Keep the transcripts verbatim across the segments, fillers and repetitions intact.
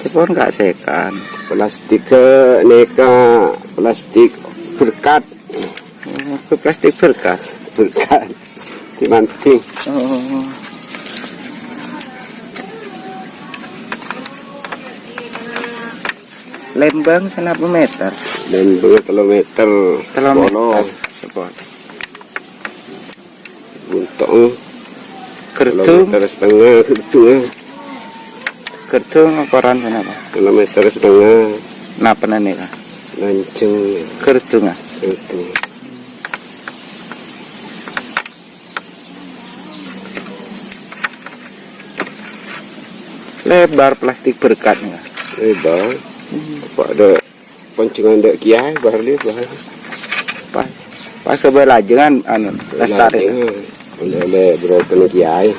Sampon ka' sekan. Plastik nèka plastik berkat. Oh, plastik berkat. Berkat. Dimanting. Oh. Lembang sanapa meter? Lembang tello meter. Tello meter. Sepolo. Bunto'na. Gerdung. Tello meter setengah gerdung, ya. Gerdung ukuran sanapa? Tello meter setengah. Napa nèka? Lanjhâng. Gerdung, ah? Gerdung. Lebar plastik berkat, ya. Lebar. Hmm. Apa ada panjhângan dâ' kèyaè, bahar liya, bahar. Pas, pas coba lajengan, anu, lestari. Lajengan. Oleh-oleh barokah kèyaè.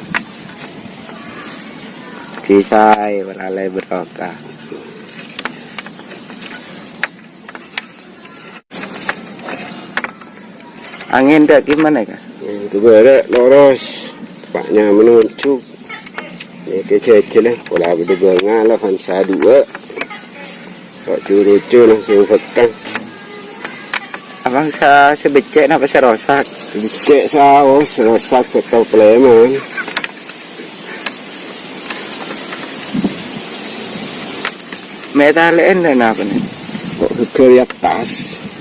Bisa, ya, oleh-oleh barokah. Angèn dâ' gimana, Kak? Itu bârâ' loros. Pak nyaman ngonjuk. Nèka jhâjhâl, eh. Pola bâdâ bângal, Avanza dua. Kok cu-roco langsung petang. Avanza sè beccè' napa sè rosak? Beccè' saos, rosak, petang paleman. Mè' talè'en dâ' napa, nè? Kok ghâgghâr è attas?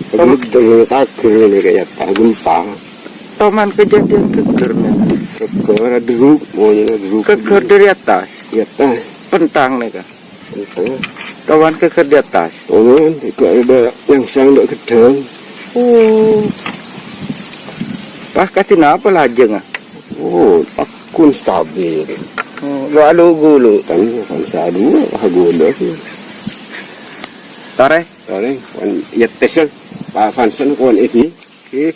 Tom- Ghâgghâr, ghâgghâr nèka è attas, gempa. Toman kejadian ghâgghâr, nè? Ghâgghâr, aderruk, monyèna aderruk. Ghâgghâr dâri attas? È attas. Pentang, nèka? Pentang. Toman ghâgghâr è attas? Toman, ghâgghâr ada nyangsang dâ' gheddhâng. Oh. Pas kadhi napa lajângnga? Oh, pagghun stabil. Oh, lo' alu ghulu. Kan, kan sadhuwâ, wah, ghulu sih. Torè? Torè, kan, ya, tes, kan. Pak Fansen, kawan ini. Oke.